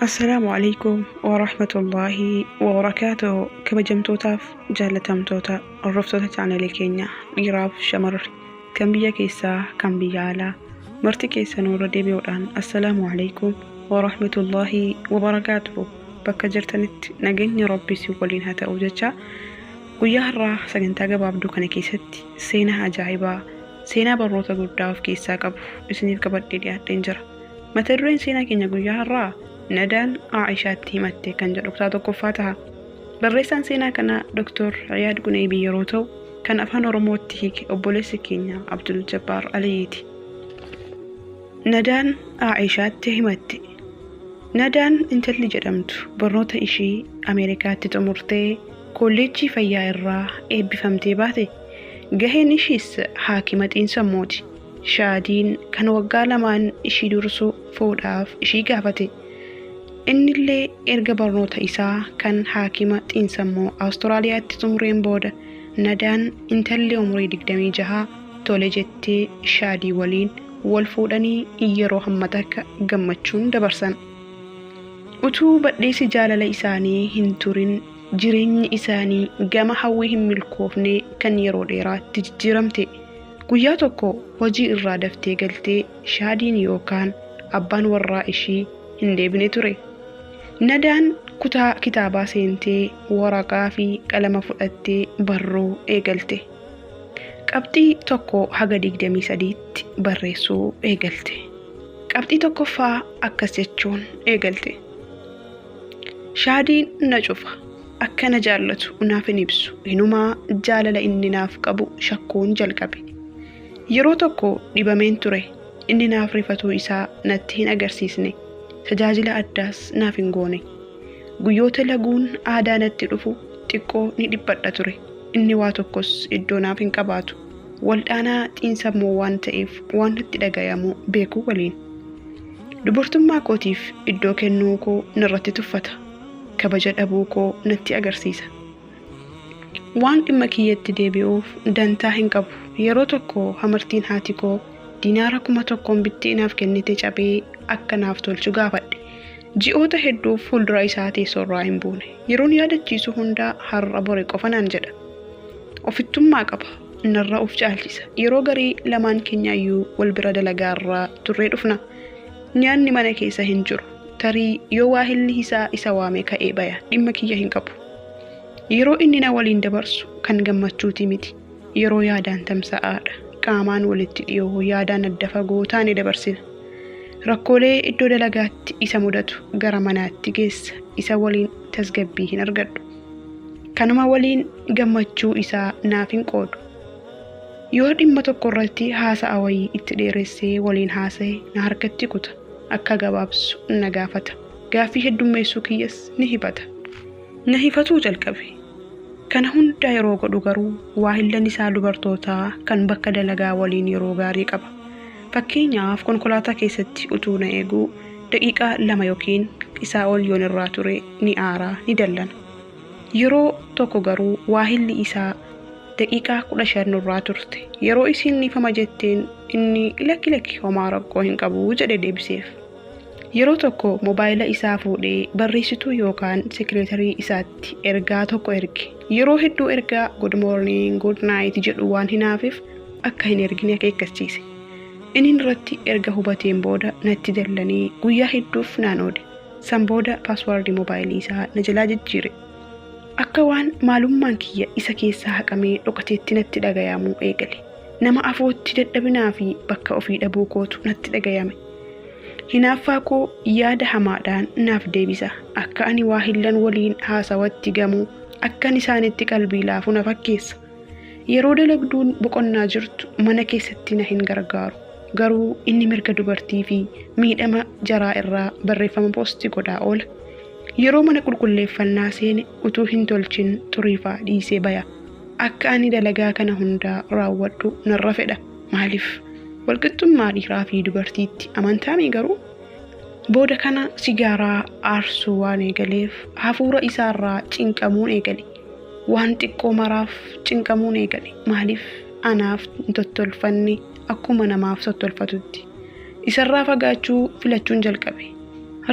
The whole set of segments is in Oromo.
Assalaamu alaikum warahmatullaahi wabarakaatuhu. Kabajamtootaaf jaalatamtoota hordoftoota chaanalii keenya, dhiiraaf shamarri, kan biyya keessaa kan biyya alaa, marti keessanuu irra deebi'uudhaan assalaamu alaikum warahmatullaahi wabarakaatuhu. Bakka jirtanitti nageenyi Rabbii si waliin haa ta'u jecha, guyyaa har'aa sagantaa gabaabduu kana keessatti seenaa ajaa'ibaa, seenaa barnoota guddaa of keessaa qabu isiniif qabadhee dhiyaadheen jira. Mata dureen seenaa keenya guyyaa har'aa "Nadaan Aa'ishaatti himatte" kan jedhu kutaa tokkoffaa ta'a. Barreessaan seenaa kanaa Dr. Iyaad Guneebii yeroo ta'u, kan afaan Oromootti hiike obboleessi keenya Abdul Jabbaar Aliyyiiti. Nadaan Aa'ishaatti himatte. Nadaan intalli jedhamtu barnoota ishii Ameerikaatti xumurtee kolleejjii fayyaa irraa eebbifamtee baate. Gaheen ishiis haakima xiinsammuuti. Shaadiin kan waggaa 2n ishii dursu fuudhaaf ishii gaafate. Innillee erga barnoota isaa kan haakima xiinsammuu Awustiraaliyaatti xumureen booda, Nadaan intalli umurii 26 tole jettee Shaadii waliin wal fuudhanii yeroo hamma takka gammachuun dabarsan. Utuu badheessi jaalala isaanii hin turin jireenyi isaanii gama hawwii hin milkoofne kan yeroo dheeraatti jijjiiramte. Guyyaa tokko hojii irraa daftee galtee Shaadiin yookaan abbaan warraa ishii hin deebine ture. Nadaan kutaa kitaabaa seentee waraqaa fi qalama fudhattee barruu eegalte. Qabxii 1 haga 23tti barreessuu eegalte. Qabxii tokkoffaa akkas jechuun eegalte. Shaadiin na cufa. Akka na jaallatu naaf hin ibsu. Inumaa jaalala inni naaf qabu shakkuun jalqabe. Yeroo tokko dhibameen ture. Inni naaf rifatuu isaa natti hin agarsiisne. Tajaajila addaas naaf hin goone. Guyyoota laguun aadaa natti dhufu xiqqoo ni dhiphadha ture. Inni waa tokkos iddoo naaf hin qabaatu. Waldhaanaa xiinsammuu waan ta'eef waan natti dhagayamu beekuu waliin. Dubartummaa kootiif iddoo kennuu koo narratti tuffata. Kabaja dhabuu koo natti agarsiisa. Waan dhimma kiyyatti deebi'uuf dantaa hin qabu. Yeroo tokko hamartiin haati koo diinaara 1000n bittee naaf kennite cabee akka naaf tolchu gaafadhe. Ji'oota hedduuf fuuldura isaa teessoorraa hin buune. Yeroon yaadachiisu hundaa har'a bori qofa naan jedha. Ofittummaa qaba. Narra of caalchisa. Yeroo garii lamaan keenyaayyuu wal bira dalagaarraa turree dhufna. Nyaanni mana keessa hin jiru. Tarii yoo waahilli isaa isa waame ka'ee baya. Dhimma kiyya hin qabu. Yeroo inni na waliin dabarsu kan gammachuutii miti. Yeroo yaadaan tamsa'aadha. Qaamaan walitti dhiyoo yaadaan adda fagoo taane dabarsina. Rakkoolee iddoo dalagaatti isa mudatu gara manaatti geessa. Isa waliin tasgabbii hin argadhu. Kanuma waliin gammachuu isaa naaf hin qoodu. Yoo dhimma tokko irratti haasa'a wayii itti dheeressee waliin haasa'e na harkatti kuta. Akka gabaabsu na gaafata. Gaaffii heddummeessuu kiyyas ni hifata. Na hifatuu jalqabe. Kana hunda yeroo godhu garuu waahillan isaa dubartootaa kan bakka dalagaa waliin yeroo gaarii qaba. Fakkeenyaaf, konkolaataa keessatti utuu na eeguu daqiiqaa 2 ykn isaa ol yoon irraa ture ni aara, ni dallana. Yeroo tokko garuu waahilli isaa daqiiqaa 15 nurraa turte. Yeroo isiin dhiifama jetteen inni "Lakki, lakki, homaa rakkoo hin qabu" jedhe deebiseef. Yeroo tokko mobaayila isaa fuudhee barreessituu yookaan sekireetarii isaatti ergaa tokko erge. Yeroo hedduu ergaa "Good morning, good night" jedhu waan hinaafeef akka hin ergine akeekkachiise. Inni irratti erga hubateen booda natti dallanee guyyaa hedduuf naan oode. San booda paaswaardii mobaayilii isaa na jalaa jijjiire. Akka waan maalummaan kiyya isa keessaa haqamee dhokateetti natti dhagayamuu eegale. Nama afootti dadhabinaa fi bakka ofii dhabuu kootu natti dhagayame. Hinaaffaa koo yaada hamaadhaan naaf deebisa. Akka ani waahillan waliin haasawatti gamu, akkan isaanitti qalbii laafu na fakkeessa. Yeroo dalagduun boqonnaa jirtu mana keessatti na hin gargaaru. Garuu inni mirga dubartii fi miidhama jaraa irraa barreeffama poostii godhaa oola. Yeroo mana qulqulleeffannaa seene utuu hin tolchin xuriifaa dhiisee baya. Akka ani dalagaa kana hundaa raawwadhu narra fedha. Maaliif? Walqixxummaa dhiiraa fi dubartiitti amantaamii garuu? Booda kana sigaaraa aarsuu waan eegaleef hafuura isaarraa cinqamuun eegale. Waan xiqqoo maraaf cinqamuun eegale. Maaliif anaaf hin tottolfanne akkuma namaaf tottolfatutti? Isarraa fagaachuu filachuun jalqabe.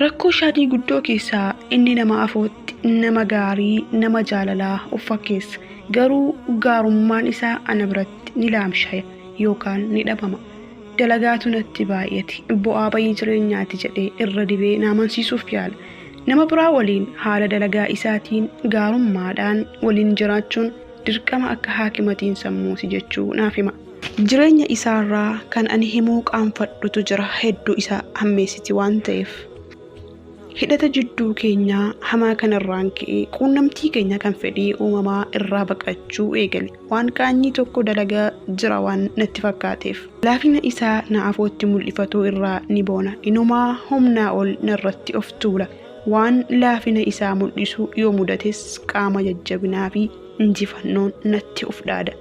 Rakkoo Shaadii guddoo keessaa inni nama afootti nama gaarii, nama jaalalaa of fakkeessa. Garuu gaarummaan isaa ana biratti ni laamshaya yookaan ni dhabama. Dalagaatu natti baay'ate, bu'aa bayii jireenyaati jedhee irra dibee na amansiisuuf yaala. Nama biraa waliin haala dalagaa isaatiin gaarummaadhaan waliin jiraachuun dirqama akka haakimatiin sammuuti jechuu naaf hima. Jireenya isaarraa kan ani himuu qaanfadhutu jira, hedduu isa hammeessiti waan ta'eef. Hidhata jidduu keenyaa hamaa kanarraan ka'ee quunnamtii keenya kan fedhii uumamaa irraa baqachuu eegale. Waan qaanyii tokko dalagaa jira waan natti fakkaateef. Laafina isaa na afootti mul'ifatuu irraa ni boona. Inumaa humnaa ol narratti of tuula. Waan laafina isaa mul'isu yoo mudates qaama jajjabinaa fi injifannoon natti of dhaada.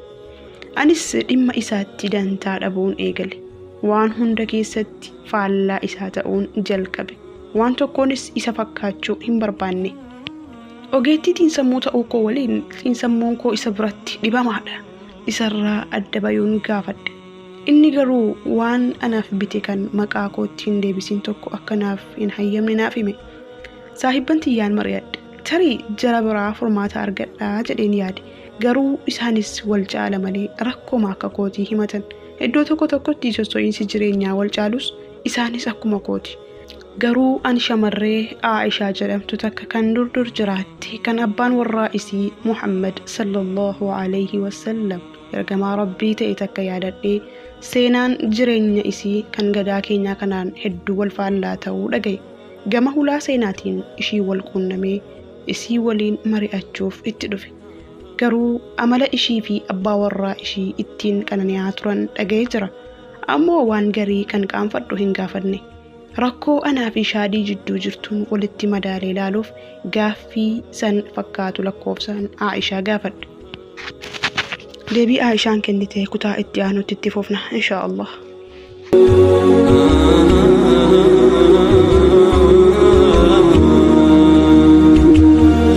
Anis dhimma isaatti dantaa dhabuun eegale. Waan hunda keessatti faallaa isaa ta'uun jalqabe. Waan tokkoonis isa fakkaachuu hin barbaanne. Ogeettii xiinsammuu ta'uu koo waliin xiinsammuun koo isa biratti dhibamaadha. Isarraa adda bayuun gaafadhe. Inni garuu waan anaaf bite kan maqaa kootti hin deebisin tokko akka naaf hin hayyamne naaf hime. Saahibban tiyyaan mari'adhe. Tarii jara biraa furmaata argadhaa jedheen yaade. Garuu isaanis wal caala malee rakkooma akka kootii himatan. Iddoo tokko tokkotti sosso'iinsi jireenyaa wal caalus isaanis akkuma kooti. Garuu ani shamarree Aa'ishaa jedhamtu takka kan dur dur jiraatti kan abbaan warraa isii Muhammad sallallahu alayhi wasallam ergamaa Rabbii ta'e takka yaadadhee seenaan jireenya isii kan gadaa keenyaa kanaan hedduu wal faallaa ta'uu dhagaye. Gama hulaa seenaatiin ishii wal quunnamee isii waliin mari'achuuf itti dhufe. Garuu amala ishii fi abbaa warraa ishii ittiin qanani'aa turan dhaga'ee jira. Ammoo waan garii kan qaanfadhu hin gaafanne. Rakkoo anaa fi Shaadii jidduu jirtuun walitti madaalee ilaaluuf gaaffii san fakkaatu lakkoofsaan Aa'ishaa gaafadhe. Deebii Aa'ishaan kennite kutaa itti aanutti itti fufna inshaa Allah.